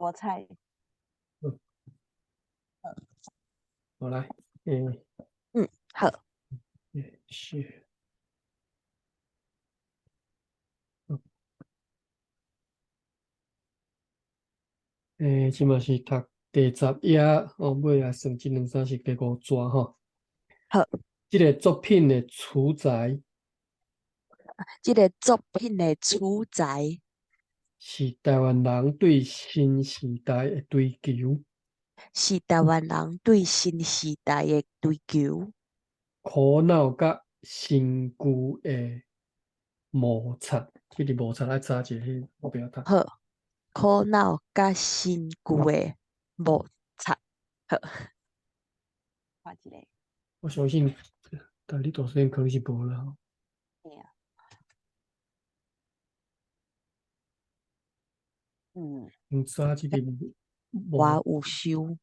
菠菜。好來，欸，嗯，好。欸，是。欸，這馬是讀第10頁，哦，尾仔算這兩三是第五逝吼。好。這个作品的取材，這个作品的取材，是台灣人對新時代的追求，是台灣人對新時代的追求，苦惱佮新舊的摩擦，這個摩擦愛查一下，我不曉讀。好，苦惱佮新舊的摩擦，好。看一下。我相信，但你圖書館可能是無啦。嘿啊。嗯。用查這個我有想。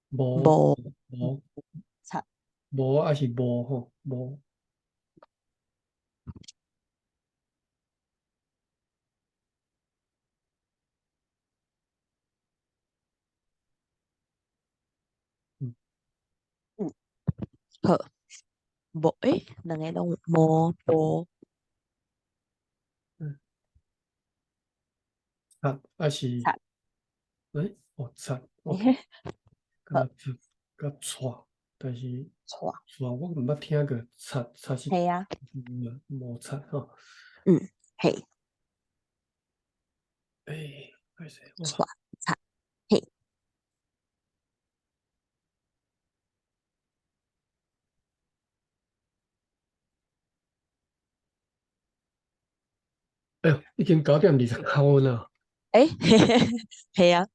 無無擦。無還是無吼無。嗯，好，無欸，兩个攏無無。嗯。擦還是？擦。欸，哦，擦，OK。佮擦佮錯，但是錯錯我毋捌聽過，擦擦是。嘿啊。摩擦吼。嗯，嘿。欸，歹勢，錯擦，嘿。哎喲，已經9點29分了。欸，嘿啊。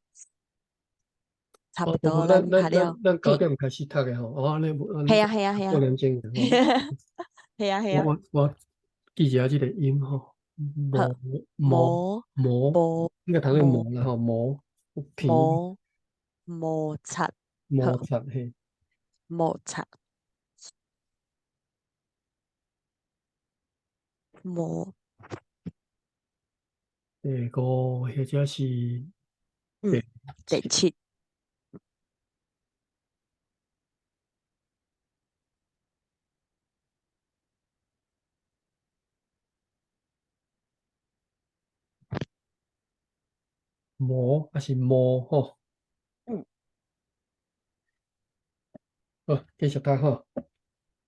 差不多，咱咱讀了。咱9點開始讀的吼，哦，按呢嘿啊嘿啊嘿啊。半點鐘嘿啊嘿啊。我記一下這個音吼，好。摩摩摩，應該讀做摩啦吼，摩摩摩擦，摩擦嘿。摩擦。摩。第五或者是第七。摩還是摩吼？嗯。好，繼續讀吼。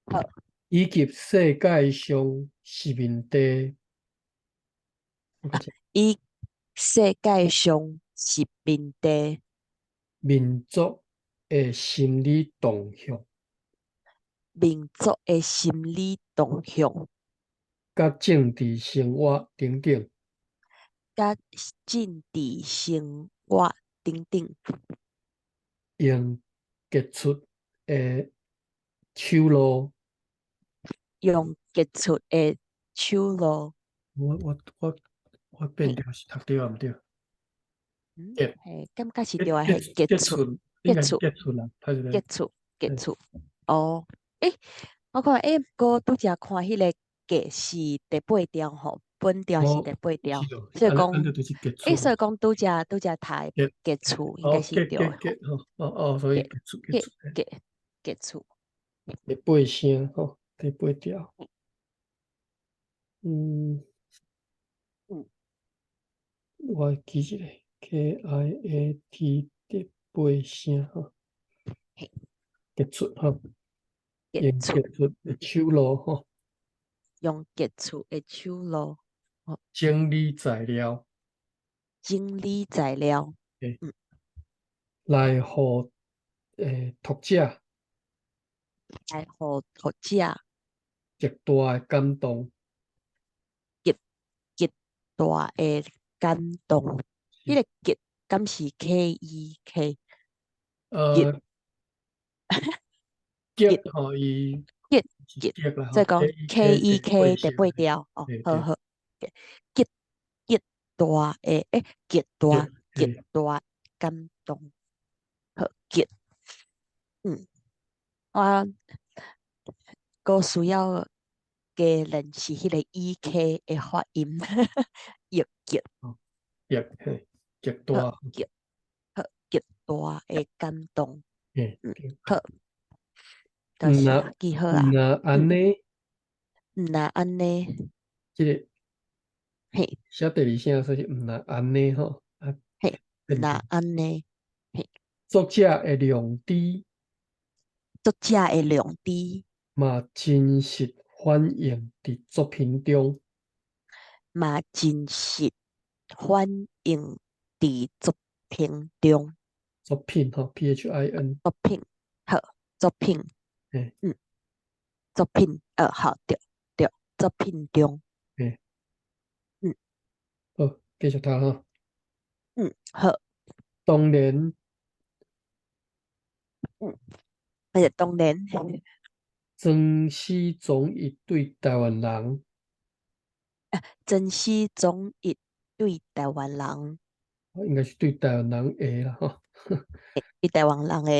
好。以及世界上殖民地。以世界上殖民地民族的心理動向，民族的心理動向，佮政治生活等等，佮政治生活等等，用傑出的手路，用傑出的手路。我變調是讀對抑毋對？嗯，嘿，感覺是對啊，係傑出，傑出，傑出啦，傑出，傑出。哦，欸，我看欸，毋過拄才看彼个傑是第八調吼，本調是第八調，所以講，欸，所以講拄才拄才讀傑出應該是對的。哦哦，所以傑出，傑傑傑出。第八聲吼，第八調。嗯。我記一下，KIAT 第八聲吼，傑出吼，用傑出的手路吼，用傑出的手路，整理材料，整理材料，嗯，來予欸讀者，來予讀者極大的感動，極極大的感動，彼个極敢是 KEK？極吼伊極極，所以講 KEK 第八調哦，好好，極極大的欸，極大極大感動，好極，嗯，我閣需要加練習彼个 EK 的發音，極極，極嘿，極大，極大的感動。嘿，嗯，對。好，就是毋若啊，記好啊。毋若按呢，毋若按呢，這个寫第二聲，所以毋若按呢吼。啊，嘿，毋若按呢，嘿。作者的良知，作者的良知，嘛真實反映佇作品中，嘛真實反映佇作品中。作品吼，PHIN。作品，好，作品，嗯，作品，好，對對，作品中。嗯。好，繼續讀吼。嗯，好。當然。嗯，而且當然。莊死總一對台灣人。莊死總一對台灣人。應該是對台灣人的啦，吼。對台灣人的。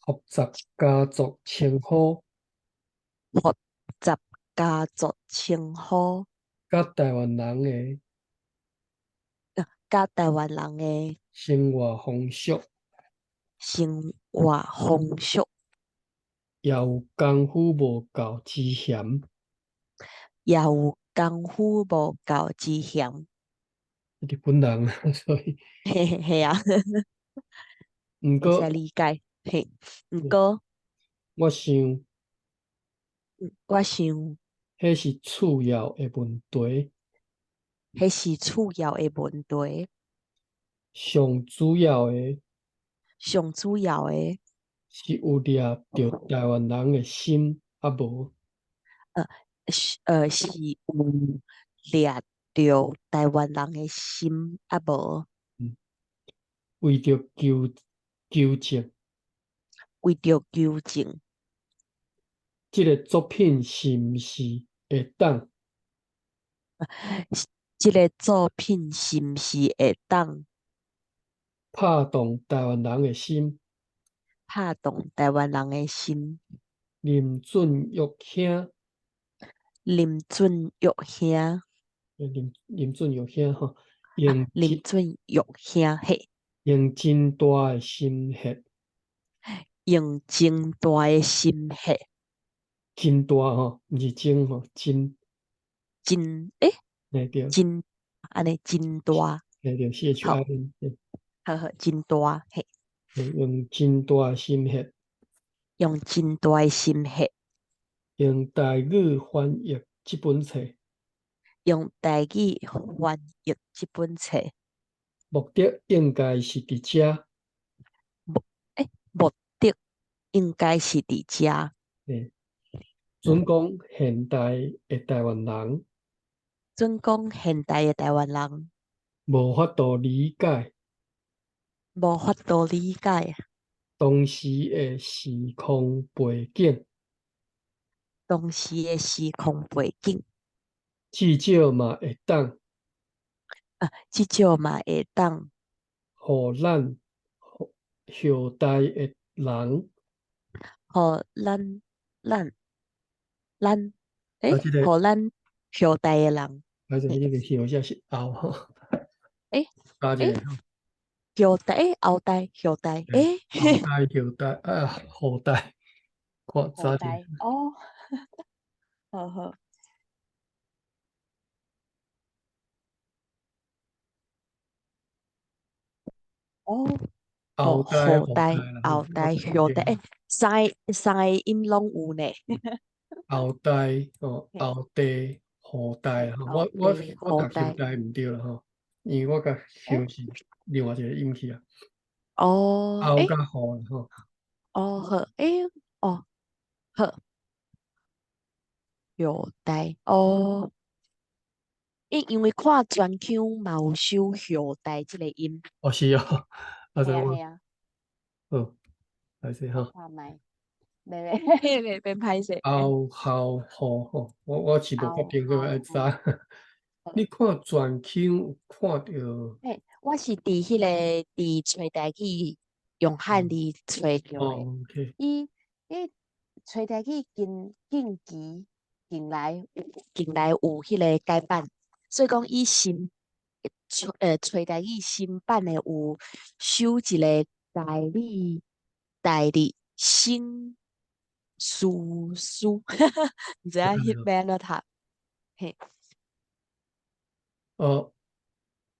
複雜家族稱呼。複雜家族稱呼。佮台灣人的。佮台灣人的。生活風俗。生活風俗。也有功夫無夠之嫌。也有功夫無夠之嫌。日本人，所以。嘿嘿嘿啊。毋過。會使理解，嘿，毋過。我想。我想。彼是次要的問題。彼是次要的問題。上主要的。上主要的。是有掠著台灣人的心，抑無？是有掠著台灣人的心，抑無？嗯。為著求求證。為著求證。這个作品是毋是會當？這个作品是毋是會當？拍動台灣人的心。拍動台灣人的心。林俊育兄。林俊育兄。林俊育兄吼，林俊育兄嘿。用真大的心血。用真大的心血。真大吼，毋是真吼，真。真欸？嘿對。真，按呢真大。嘿對，CHIN。好好，真大嘿。用真大的心血。用真大的心血。用台語翻譯這本冊。用台語翻譯這本冊。目的應該是佇遮。目的應該是佇遮。準講現代的台灣人。準講現代的台灣人。無法度理解。無法度理解。當時的時空背景。當時的時空背景。至少嘛會當。啊，至少嘛會當。予咱後代的人。予咱咱咱，欸，予咱後代的人。啊，這個後才是後吼。欸，欸，後代，後代，後代，欸。後代，後代，啊，後代，看早後代，哦，好好。哦，後代，後代，後代，後代，欸，三個音攏有呢。後代，哦，後代，後代，吼，我讀後代毋對啦吼，因為我共後是另外一個音去啊。哦，後佮後啦吼。哦，好，欸，哦，好。後代，哦。因為看全腔嘛有收後代這個音。哦，是哦，啊，係啊係啊。好，歹勢吼。看覓，袂袂袂免歹勢。後後後吼，我是無確定閣愛查。你看全腔有看著？嘿，我是佇彼個佇揣台語用漢字揣著的。哦，OK。伊伊揣台語近近期近來近來有彼個改版，所以講伊新揣台语新版的有收一个代理代理新书书，毋知影彼欲按怎读？嘿。哦，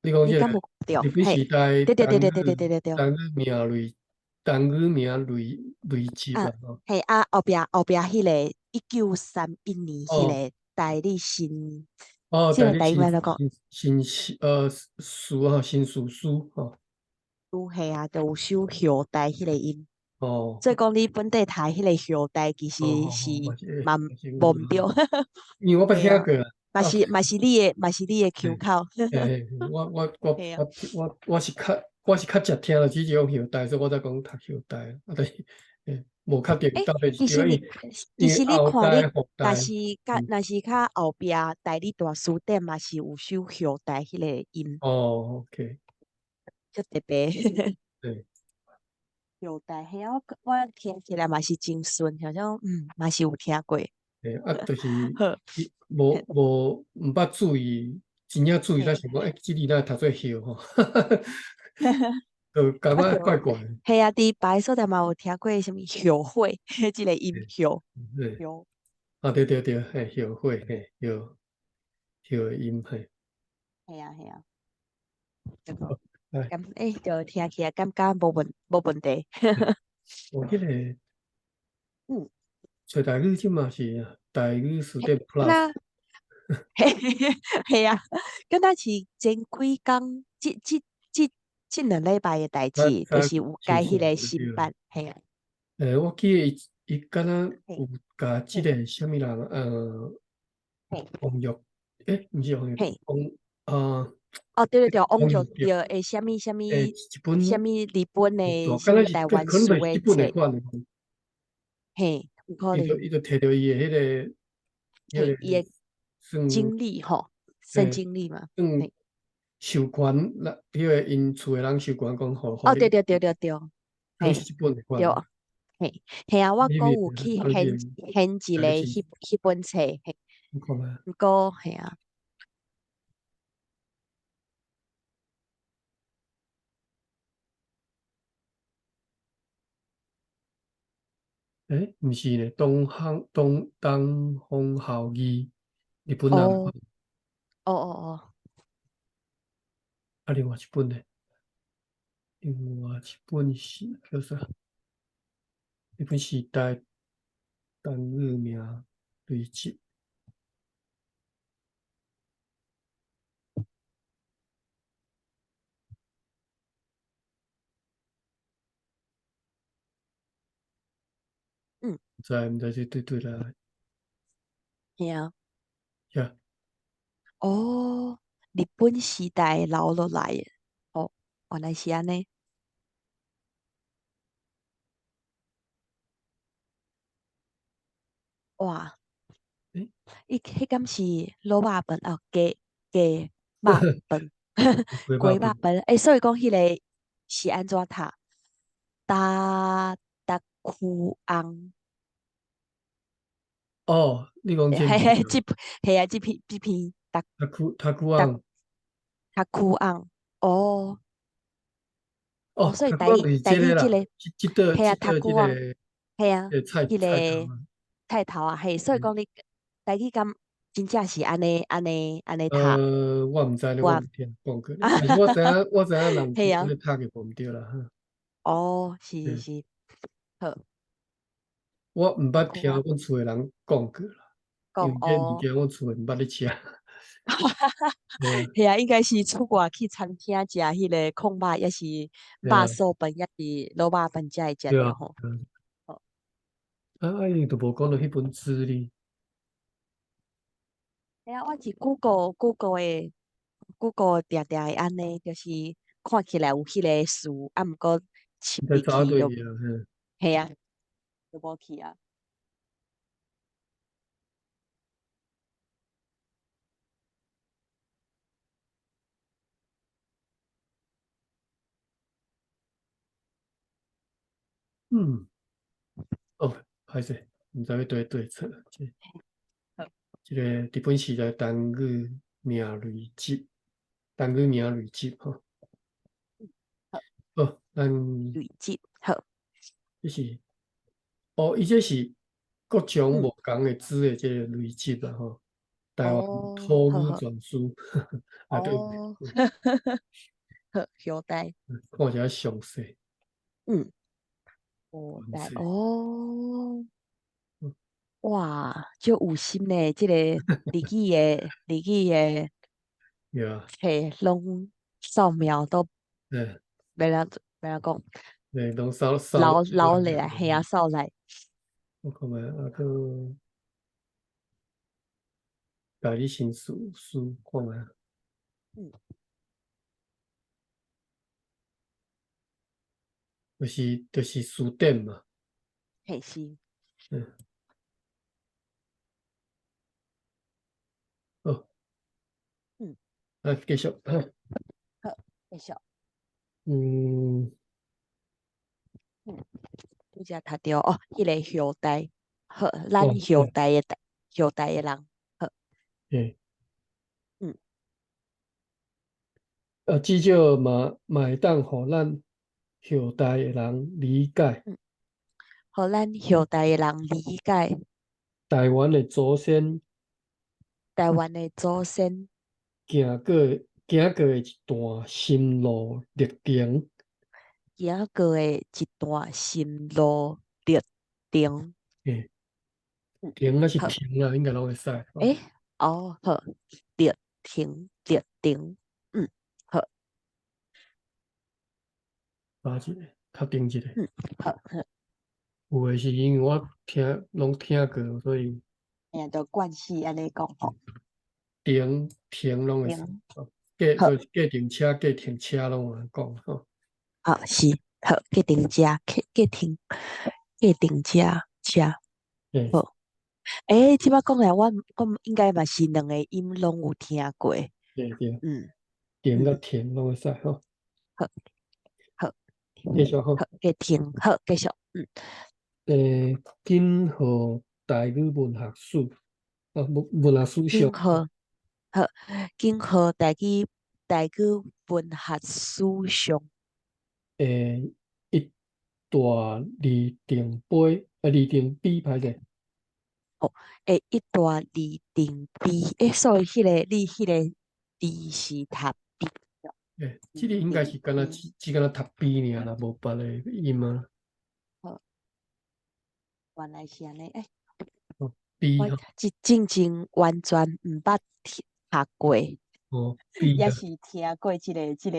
你讲這你敢有個對？日本時嘿，代對對對單對對對語對對對。單語名類單語名類類集啊，啊吼。嘿啊，後壁彼個1931年彼個代理新，哦，這個代理台語欲按怎講？新新書吼，新書書吼。有嘿啊，就有收後代彼個音。所以講你本地讀彼個後代其實是嘛無毋對。因為我捌聽過啊。嘛是你的口口。嘿，我是較常聽了這種後代，所以我才講讀後代，啊，但是無確定到底其實你其實你看你，若是較後壁代理大辭典嘛是有收後代彼個音。哦，OK。足特別。對。後代嘿啊，我聽起來嘛是真順，好像嘛是有聽過。嘿，啊，就是無毋捌注意，真正注意才想講，欸，這字哪會讀做後吼？就感覺怪怪。嘿啊，佇別个所在嘛有聽過啥物後悔，這個音後。後。啊，對對對，嘿，後悔，嘿，後後的音，嘿。嘿啊，嘿啊。這個，咁欸，就聽起來感覺無問題。我彼個，揣台語這嘛是台語辭典 Plus。嘿，嘿啊，敢若是前幾工，這2禮拜的代誌，就是有改彼個新版，嘿啊。欸，我記得伊敢若有共這個啥物人，王玉，欸，毋是王玉，王啊。哦，對對對，王玉對，欸，啥物啥物，啥物日本的，啥物台灣書的冊，嘿，有可能。伊就提著伊的彼個，彼個伊的經歷吼，算經歷嘛。算授權，彼個𪜶厝的人授權講，予。哦，對對對對對，嘿，是這本的對，嘿，嘿啊，我閣有去掀一个彼本冊，嘿，毋過嘿啊。欸，毋是呢，東方孝義，日本人。哦，哦哦哦。啊，另外一本呢？另外一本是叫啥？日本時代單語名類集。毋知這對對來。嘿啊。呀。哦，日本時代留落來的，哦，原來是按呢。哇！伊彼敢是滷肉飯哦，雞肉飯，雞肉飯。欸，所以講彼個是按怎讀？達庫翁。哦，你講這嘿嘿，這嘿啊，這篇達達庫翁。達庫翁，哦。哦，所以台語台語這個，嘿啊，達庫翁，嘿啊，彼個菜頭啊，嘿，所以講你台語敢真正是按呢按呢按呢讀？我毋知咧，我毋聽講過，但是我知影人按呢讀就無毋對啦。哦，是是是，好。我毋捌聽阮厝的人講過啦，因為這物件阮厝的毋捌咧食。嘿啊，應該是出外去餐廳食彼個炕肉，抑是肉臊飯，抑是滷肉飯才會食著吼。啊，伊都無講著彼本書哩。嘿啊，我是 Google 的 Google 定定會按呢，就是看起來有彼個詞，啊，毋過入去就，嘿啊，就無去啊。哦，歹勢，毋知欲對對錯。這個日本時代單語名類集。台語名累積吼。好，好，咱累積好。這是哦，伊這是各種無仝的字的這個累積啦吼。台灣土語全書，啊對，哦，好，後代，看起來詳細。後代哦，哇，足有心呢，這個日語的日語的冊攏掃描都，欲按怎欲按怎講？對，攏掃掃撈撈來，嘿啊，掃來。我看覓啊，閣共你先試試看覓。就是詞典嘛。嘿是。好。啊，繼續。好，繼續。拄才讀著哦，彼个後代，好，咱後代的後代的人，好。啊，至少嘛會當予咱後代的人理解。予咱後代的人理解。台灣的祖先。台灣的祖先。行過的一段心路歷程。行過的一段心路歷程。程還是程啊，應該攏會使。欸，哦，好，歷程，歷程，好。打一个，確定一下。好好。有的是因為我聽攏聽過，所以。嘿啊，就慣勢按呢講吼。程停攏會使，計計程車、計程車攏會講吼。啊，是，好，計程車、計程計程車車，好。欸，這擺講來，我應該嘛是兩个音攏有聽過。對對。程佮停攏會使吼。好，好。繼續吼。好，計程，好，繼續，欸，緊予台語文學史，啊，文學史上。緊予，好，緊予台語文學史上。欸，一大里程碑，啊，里程碑歹勢。哦，欸，一大里程碑，欸，所以彼个你彼个字是讀 B。欸，這個應該是敢若只敢若讀 B 爾啦，無別个音啊。好，原來是按呢，欸。哦，B 我這進前完全毋捌聽讀過。哦，B 也是聽過這個字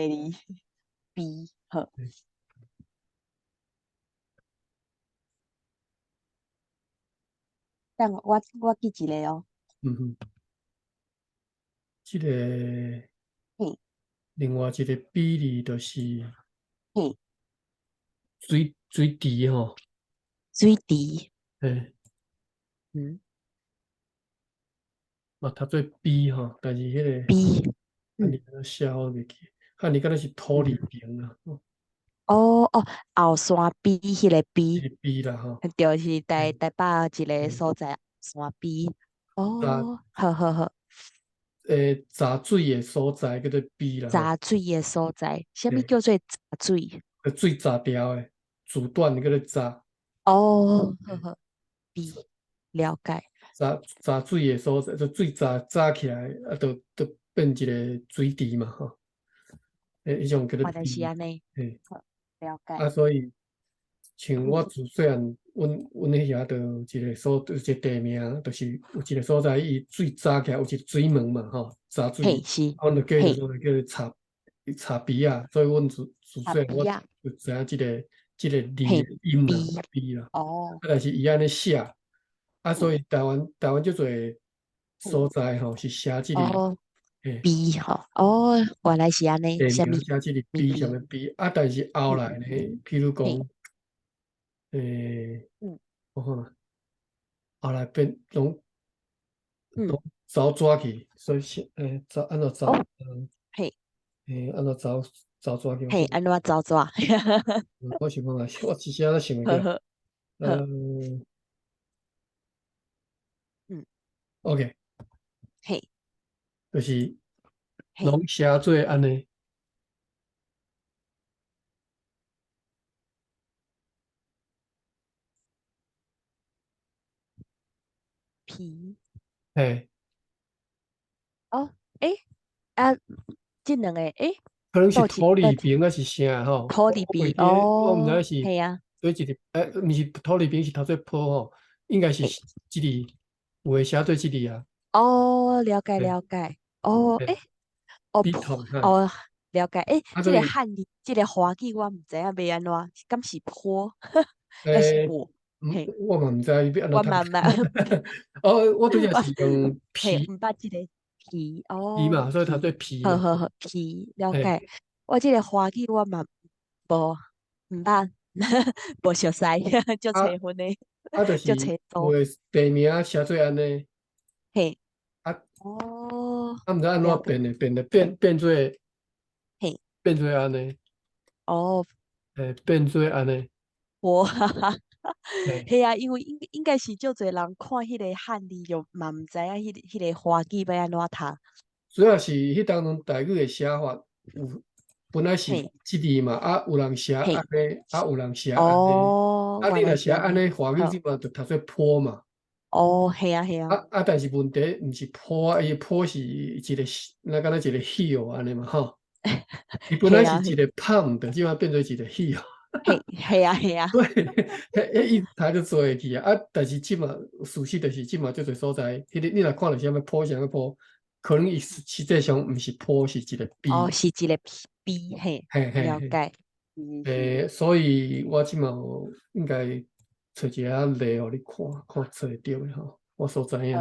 B，好。等我記一下哦。嗯哼，這個，另外一個比例就是，水池吼。水池。嘿。嘛讀做 B 吼，但是彼个 B，漢字敢若寫我袂記，漢字敢若是土字旁啦。哦哦，後山埤彼个埤。埤啦吼。就是台北一个所在，山埤。哦，好好好。欸，閘水的所在叫做埤啦。閘水的所在，啥物叫做閘水？水閘掉的，阻斷叫做閘。哦，好好，埤，了解。閘水的所在，就水閘起來，啊，就變一個水池嘛，吼。欸，彼種叫做原來是按呢。嘿。好，了解。啊，所以像我自細漢，阮彼遐就有一個所，有一個地名，就是有一個所在，伊水閘起來有一個水門嘛，吼，閘水。嘿，是。啊，阮就叫伊做叫做插埤仔，所以阮自細漢我就知影這個字的音啦，埤啦。哦。啊，但是伊按呢寫，啊，所以台灣足濟所在吼是寫這個。埤吼，哦，原來是按呢，啥物？寫這個埤啥物埤？啊，但是後來呢，譬如講，欸，我看，後來變攏走紙去，所以是欸，走按怎走？嘿，欸，按怎走走紙去？嘿，按怎走紙？我想看覓，我一時仔想袂起來。OK。嘿。就是，攏寫做按呢。皮。嘿。哦，欸，啊，這兩个，欸，可能是倒一土倒字邊抑是啥吼？土字我袂邊，記得，我毋知哦，影是嘿啊。佗一个，毋是土字邊是讀做坡吼，應該是這字，有的寫做這字啊。哦，了解了解，哦，欸，哦，筆筒，哦，了解，欸，啊，這個漢字，這個華語我毋知影欲按怎，敢是坡，抑是坡？嘿，我嘛毋知欲按怎我嘛毋捌。哦，我拄才是用嘿，皮。毋捌這個皮，哦，皮嘛，所以讀做皮嘛。好好好，皮，了解。我這個華語我嘛無毋捌，無熟似，足齊分的，啊，就是足齊多。有的地名寫做按呢。嘿。啊。哦。啊，毋知按怎變的，變的變變做，變做按呢。哦。欸，變做按呢。哇，嘿啊，因為應應該是足濟人看彼個漢字就嘛毋知影彼個華語欲按怎讀。主要是彼當陣台語的寫法有本來是這字嘛，啊有人寫按呢，啊有人寫按呢，哦，啊你若寫按呢華語這嘛就讀做坡嘛。哦，係啊係啊。啊啊，但是問題毋是坡，伊坡是一個，若敢若一個 hill 按呢嘛吼。伊本來是一個 pond，這馬變做一個 hill。嘿，係啊係啊。對，彼伊讀就做去啊，啊，但是這馬事實就是這馬足濟所在，彼個你若看著啥物坡啥物坡，可能伊實際上毋是坡，是一個 B。哦，是一個 B，嘿，了解。欸，所以我這馬應該揣一下例予你看，看揣會著的吼，我所知影。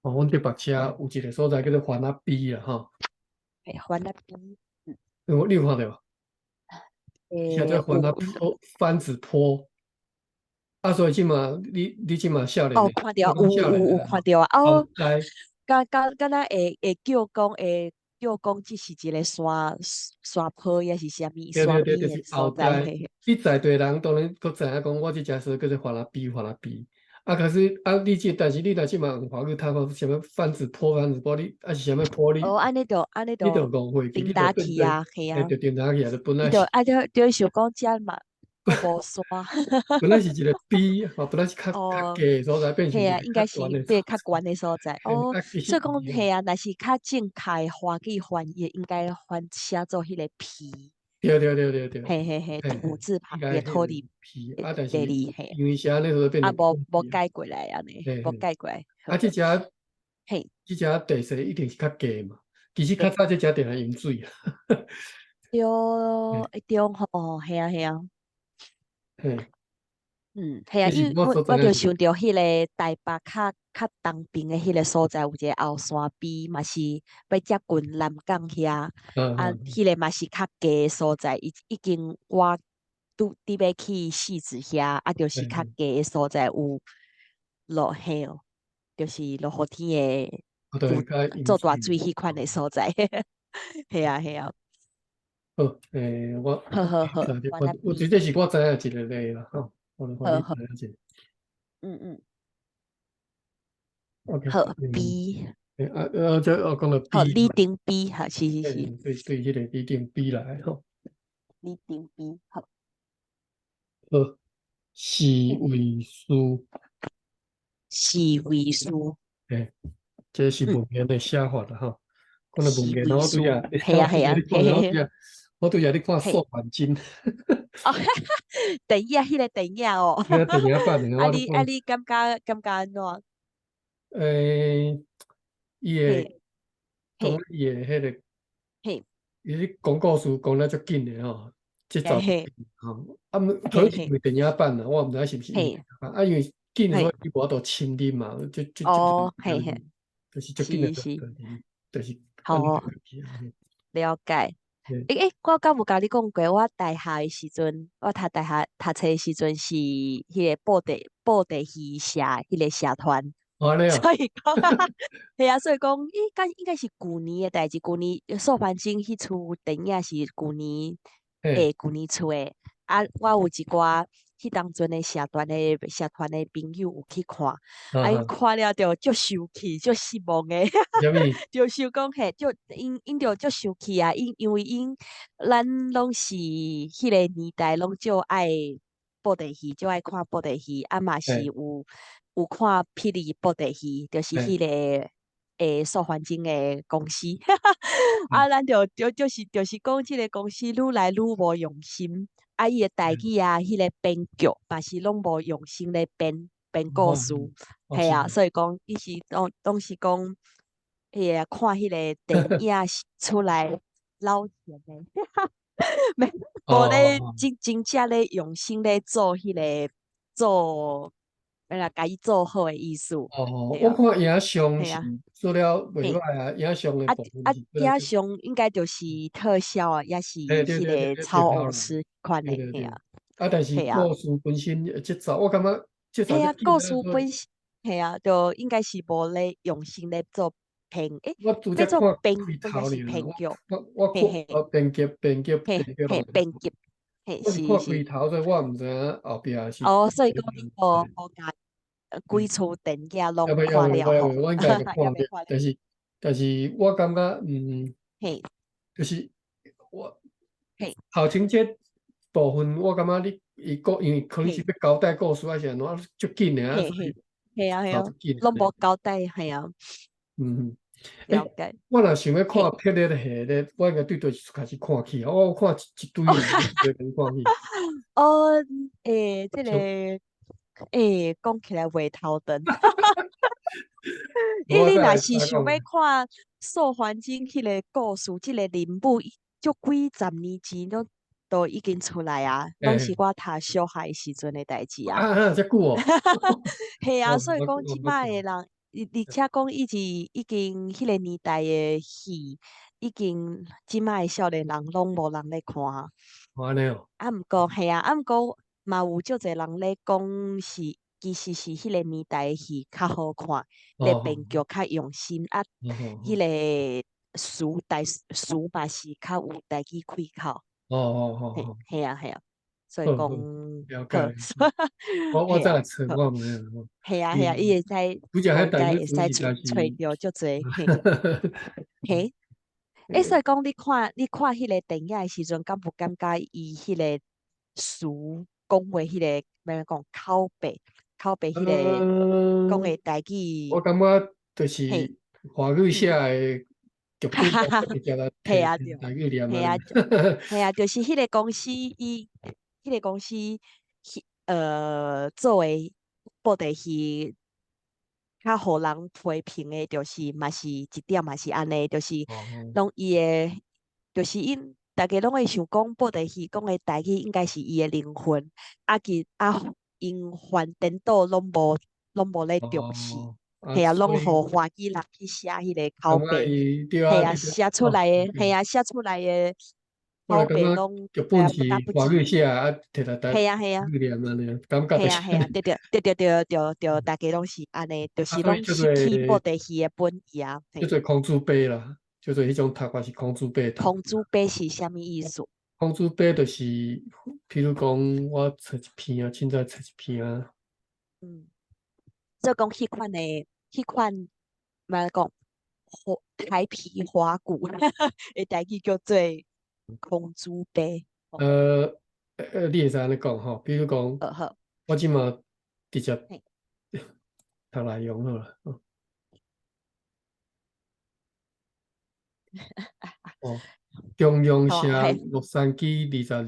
哦，阮竹北車有一個所在叫做番仔埤啦，吼。嘿，番仔埤。有，你有看著無？欸，寫做番仔坡，番子坡。啊，所以這馬你這馬少年哦，看著，有有有看著啊，哦，敢敢敢若會會叫講會叫講，這是一個山山坡，抑是啥物山對對對，邊的所在。你在地人當然閣知影講，我這遮說叫做番仔埤，番仔埤。啊，可是啊，你這但是你若這馬用華語讀講啥物番子坡，番子坡，你啊是啥物坡你？哦，按呢就按呢你就誤會去，顛打去啊，係啊。就顛打去啊，就本來。就啊，就就想講遮嘛，無山。本來是一個埤，吼，本來是較較低的所在，變成嘿啊，應該是變較懸的所在。哦，所以講嘿啊，若是較正確的華語翻譯，應該翻寫做彼個埤。對對對對對。嘿嘿嘿，土字旁的土字埤，啊，但是因為是按呢，所以變啊，無無改過來按呢，無改過來。啊，這隻，嘿，這隻地勢一定是較低嘛。其實較早這隻地係淹水啊。對，對吼，係啊係啊。嘿。嗯，係啊，因為我我就想著彼個台北較較東邊的彼個所在有一個後山埤，嘛是欲接近南港遐，啊，彼個嘛是較低的所在，已已經我拄佇欲去汐止遐，啊，就是較低的所在有落雨，就是落雨天會做大水彼款的所在，係啊係啊。好，欸，我，好好好，我這這是我知影一個例啦，吼。好好，嗯嗯，OK，好 B，啊啊，這我講到 B，好李丁 B，哈，是是是，對對，彼個李丁 B 來吼，李丁 B，好，好，四位數，四位數，欸，這是文言的寫法啦，吼，講到文言，我拄仔，係啊係啊，我拄仔咧看素還真。哦，電影彼個電影哦。電影版的。啊你啊你感覺感覺按怎？欸，伊的，講伊的彼個，伊咧講故事講得足緊的吼，節奏吼，啊，可能是因為電影版啦，我毋知影是毋是。啊，因為緊的所以伊無法度深入嘛，就就哦，嘿嘿，就是足緊的，就是。好，了解。欸欸，我敢有共你講過，我大學的時陣，我讀大學讀冊的時陣是彼個布袋布袋戲社彼個社團，所以講，係啊，所以講，應該應該是舊年的代誌，舊年素還真彼齣電影是舊年，欸，舊年出的，啊，我有一寡彼當陣的社團的朋友有去看，啊，𪜶看了就足生氣，足失望的，啥物？就想講嘿，就𪜶就足生氣啊！因為咱攏是彼个年代，攏足愛布袋戲，足愛看布袋戲，啊嘛是有看霹靂布袋戲，就是彼个素還真的公司，啊，咱就就是講這个公司愈來愈無用心，啊，伊的台語啊，彼个編劇嘛是攏無用心咧編故事，嘿啊，所以講伊是當時講，彼个看彼個電影是出來撈錢的，無咧真正咧用心咧做彼个做。欲共伊做好的意思。哦，我看影像是做了袂䆀啊，影像的部分。啊，影像應該就是特效啊，也是彼个超偶師款的，嘿啊。啊，但是故事本身節奏，我感覺節奏。嘿啊，故事本身，嘿啊，就應該是無咧用心咧做編，欸，我拄則看開頭是編劇，我看編輯編輯編輯編輯，我是看開頭，所以我毋知影後壁是。哦，所以講你無共規齣電影攏看了吼，我應該會看著，但是我感覺，就是我頭前這部分，我感覺你伊故因為可能是欲交代故事，還是按怎，足緊的啊，嘿啊嘿啊，攏無交代，嘿啊。了解。我若想欲看霹靂戲咧，我應該對佗一出開始看起啊？我有看一堆，看起。哦，欸，這個。欸，講起來袂頭長。因為你若是想欲看素還真彼个故事，這个人物足幾十年前攏都已經出來啊，攏是我讀小學時陣的代誌啊。啊啊，遮久哦。嘿啊，所以講這擺的人，而且講伊是已經彼个年代的戲，已經這擺的少年人攏無人咧看。按呢哦。啊，毋過嘿啊，啊毋過嘛有足濟人咧講是，其實是彼个年代的戲較好看，咧編劇較用心，啊，彼个詞台詞嘛是較有台語開口。嘿啊嘿啊，所以講了解。我再來揣我毋知。嘿啊嘿啊，伊會使，應該會使揣著足濟。嘿，欸，所以講你看彼個電影的時陣，敢有感覺伊彼個詞講話彼個，欲按怎講口白，口白彼個講的台語。我感覺就是華語寫的劇本直接來嘿啊，台語念嘿啊，嘿啊，就是彼個公司，伊彼個公司，做的布袋戲，較予人批評的，就是嘛是一點嘛是按呢，就是攏伊的，就是𪜶逐家攏會想講布袋戲講的台語應該是伊的靈魂，啊其啊𪜶反顛倒攏無咧重視，嘿啊，攏予華語人去寫彼個口白，嘿啊，寫出來的，嘿啊，寫出來的口白攏劇本是華語寫啊，摕來台嘿啊嘿啊，感覺嘿啊嘿啊，對對對對對對對，逐家攏是按呢，就是攏失去布袋戲的本意啊。叫做空珠白啦，叫做彼種讀法是空珠白。空珠白是啥物意思？空珠白就是，譬如講，我揣一篇啊，凊彩揣一篇啊。做講彼款的，彼款，欲按怎講，台皮華語的台語叫做空珠白。你會使按呢講吼，比如講，我這馬直接讀內容好了。哦，中央社洛杉磯22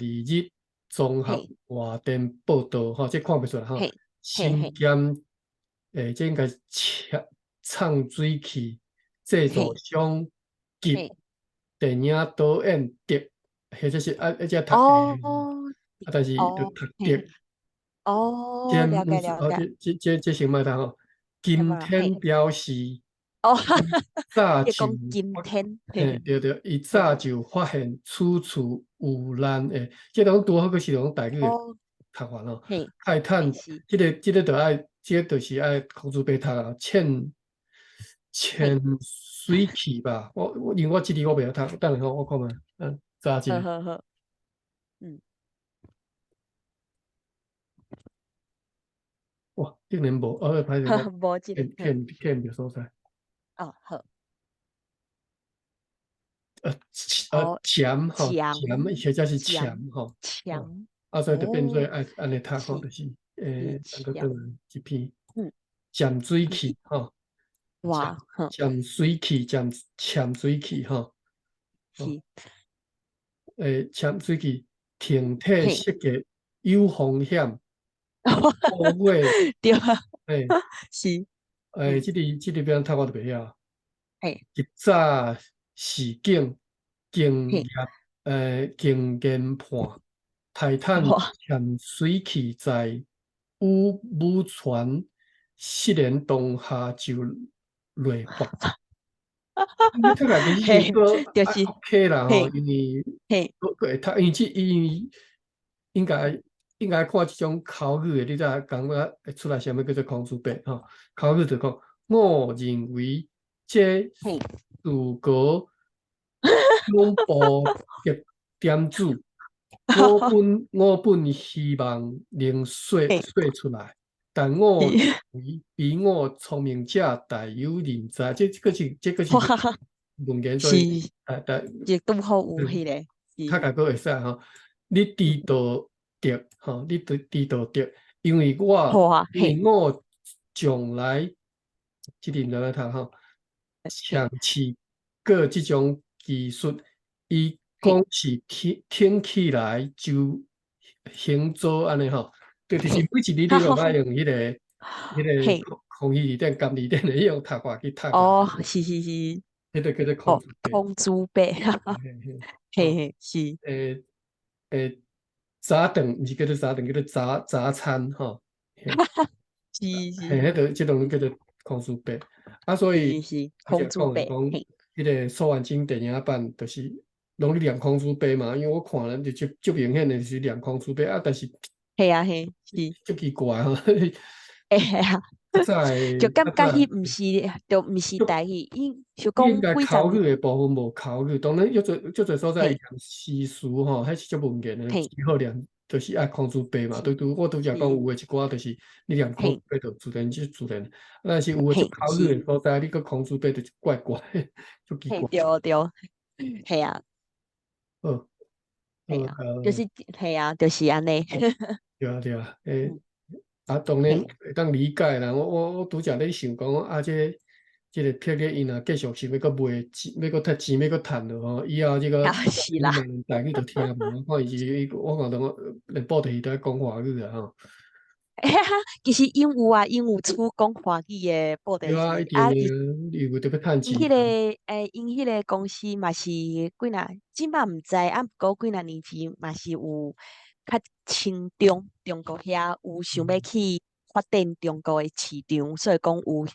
日綜合外電報導，吼，這看袂出來吼。身兼，欸，這應該是唱水器製造商及電影導演的，或者是啊，或者讀啊，但是就讀的。哦，了解了解。這先莫讀吼。今天表示，哦，早就今天，嘿，對對，伊早就發現此處有難的，這攏拄好閣是攏台語的讀法咯。泰坦，這個就愛，這個就是愛空珠白讀啊，潛水器吧。我因為我這裡我袂曉讀，等下我看覓，查一下。好好好，嗯。哇，竟然無，哦，歹勢，我無這個，見見毋著所在。哦，好。潛吼，潛，潛，或者是潛吼，潛，啊，所以就變做愛按呢讀吼，就是咱閣轉來這篇，潛水器吼，哇，潛水器，潛潛水器吼，是，潛水器停體設計有風險，對啊，是，這個欲按讀我就袂曉，及早示警，經驗，經研判，泰坦潛水器在與母船失聯當下就落爆。你讀來其實是閣 OK 啦吼，因為閣會讀，因為這因為應該看這種口語的，你才感覺會出來啥物叫做空珠白吼。口語就講，我認為這事個恐怖的點子，我本希望能說說出來，但我認為比我聰明者大有人在。這個是文言，所以但亦拄好有彼個，較較閣會使吼。你知道得吼，你知道得，因為我將來這個毋知按怎讀吼，嘗試過這種技術，伊講是聽聽起來就行做按呢吼，對，就是每一日你攏愛用彼個空氣字典、監字典的彼種讀法去讀。哦，是是是，彼個叫做空空珠白，嘿嘿是。早頓毋是叫做早頓，叫做早早餐吼。是是。嘿，彼個這種叫做空珠白。啊，所以是是空珠白。講彼個蘇婉清電影版就是攏咧念空珠白嘛，因為我看咧就足足明顯的是念空珠白啊，但是嘿啊嘿，是足奇怪吼。會啊，就感覺彼毋是，就毋是台語，伊就講應該口語的部分無口語，當然足濟足濟所在念詩詞吼，彼是足文言的，只好念就是愛空珠白嘛。對對，我拄才講有的一寡就是你念空珠白就自然就自然，但是有的足口語的所在，你閣空珠白就怪怪，足奇怪。對對，係啊。好，係啊，就是係啊，就是按呢。對啊對啊，啊，當然會當理解啦。我拄才咧想講啊，這個撇咧，伊若繼續想欲閣賣錢，欲閣趁錢，欲閣趁落吼，以後這個是啦，台語就聽無。我看伊是，我看到連布袋戲都愛講華語啊吼。其實𪜶有啊，𪜶有出講華語的布袋戲。對啊，一定的，伊有得欲趁錢。𪜶彼個欸，𪜶彼個公司嘛是幾若，這擺毋知，啊，毋過幾若年前嘛是有較親中國遐有想欲去發展中國的市場，所以講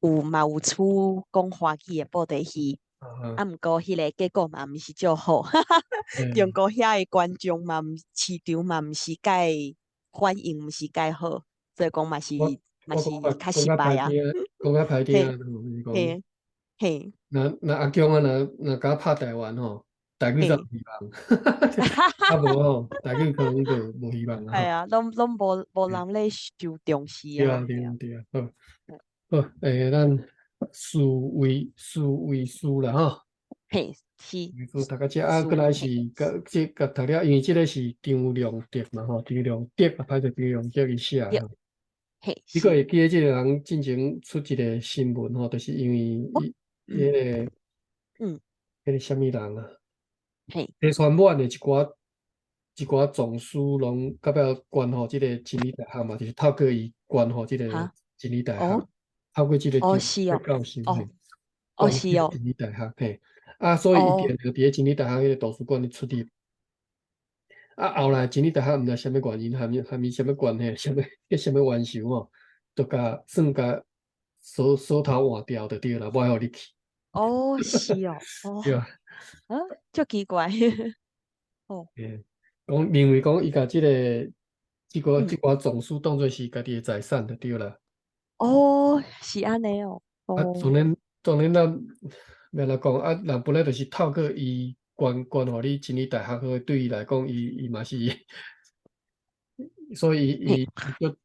有嘛有出講華語的布袋戲。啊，毋過彼個結果嘛毋是足好，中國遐的觀眾嘛毋市場嘛毋是介反應毋是介好，所以講嘛是較失敗啊。講較歹聽啊，就是講，嘿，若阿強啊，若敢拍台灣吼，台語才有希望，啊無吼，台語可能就無希望啊。係啊，攏無人咧受重視啊。對啊對啊對啊，好，好，咱四位數啦吼。嘿，是。讀到這啊，閣來是佮這佮讀了，因為這個是張良德嘛吼，張良德啊，歹勢張良德伊寫的。嘿，你閣會記得這個人進前出一個新聞吼，就是因為伊彼個，彼個啥物人啊？嘿，茶傳滿的一寡總師攏到尾捐予這個真理大學嘛，就是透過伊捐予這個真理大學，透過這個教授，哦是哦，真理大學嘿，啊，所以伊就佇咧真理大學彼個圖書館咧出入。啊，後來真理大學毋知啥物原因，含伊啥物關係，啥物冤仇吼，就共算共鎖鎖頭換掉就對啦，無愛予你去。哦，是哦，哦，對啊，啊，足奇怪。哦。講認為講伊共這個這寡總師當做是家己的財產就對啦。哦，是按呢哦。啊，當然咱欲按怎講啊，人本來就是透過伊捐予你真理大學，對伊來講，伊嘛是，所以伊就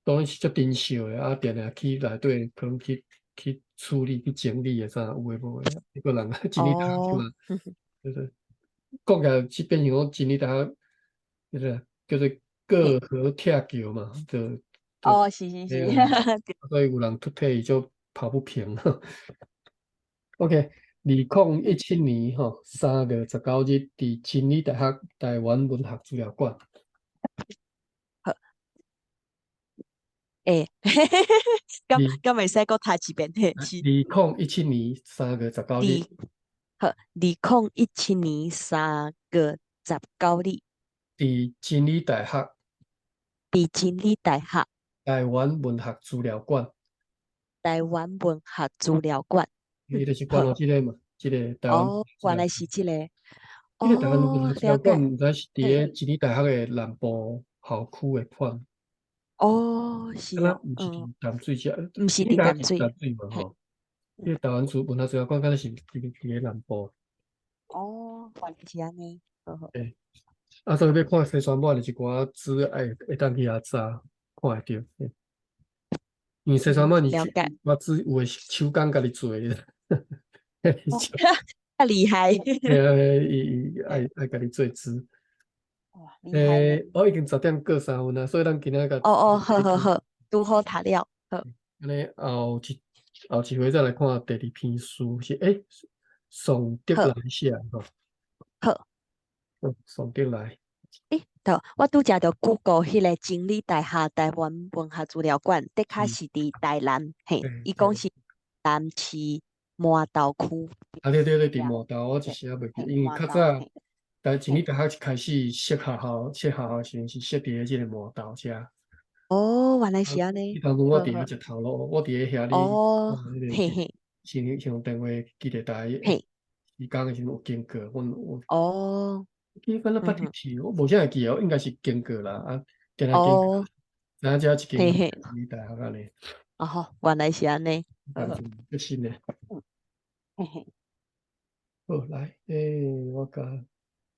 當然是足珍惜的，啊，定定去內底可能去處理、去整理的啥有的無的，一個人真理大學嘛，就是講起來是變成講真理大學，就是叫做過河拆橋嘛，就哦，是是是，所以有人出體就抱不平。OK，2017年吼3月19日，佇真理大學台灣文學資料館。好，欸，敢會使閣讀一遍？嘿，是。2017年3月19日。好，2017年3月19日。佇真理大學。佇真理大學。台灣文學資料館。台灣文學資料館。伊就是關於這个嘛，這個台灣。哦，原來是這個。這個台灣文學資料館，毋知是佇咧真理大學的南部校區的款。哦，是哦。毋是佇淡水遮，毋是佇淡水。淡水嘛吼。這個台灣文學資料館，敢若是佇咧南部。哦，原來是按呢。對。啊，所以欲看西山滿的一寡資料，會當去遐查看會著。因為西山滿伊我資有的是手工家己做的。較厲害。嘿啊，伊伊愛家己做紙。哇，厲害。欸，我已經10點過3分啊，所以咱今仔個。哦哦，好好好，拄好讀了，好。按呢後一回再來看第二篇書是欸，宋德來寫的吼。好。宋德來。欸，對，我拄才著 Google 彼个真理大學台灣文學資料館，的確是佇台南，嘿，伊講是南市麻豆區。啊對對對，佇麻豆，我一時仔袂記，因為較早，但真理大學一開始設學校，設學校時陣是設佇咧這個麻豆遮。哦，原來是按呢。彼當陣我佇咧食頭路，我佇咧遐咧，哦，嘿嘿。先用電話記得台，時間的時陣有經過，阮有。哦。記敢若捌入去，我無啥會記哦，應該是經過啦，啊，定定經過，知影遮一間真理大學按呢。哦吼，原來是按呢。足新的。嘿嘿。好，來，欸，我共。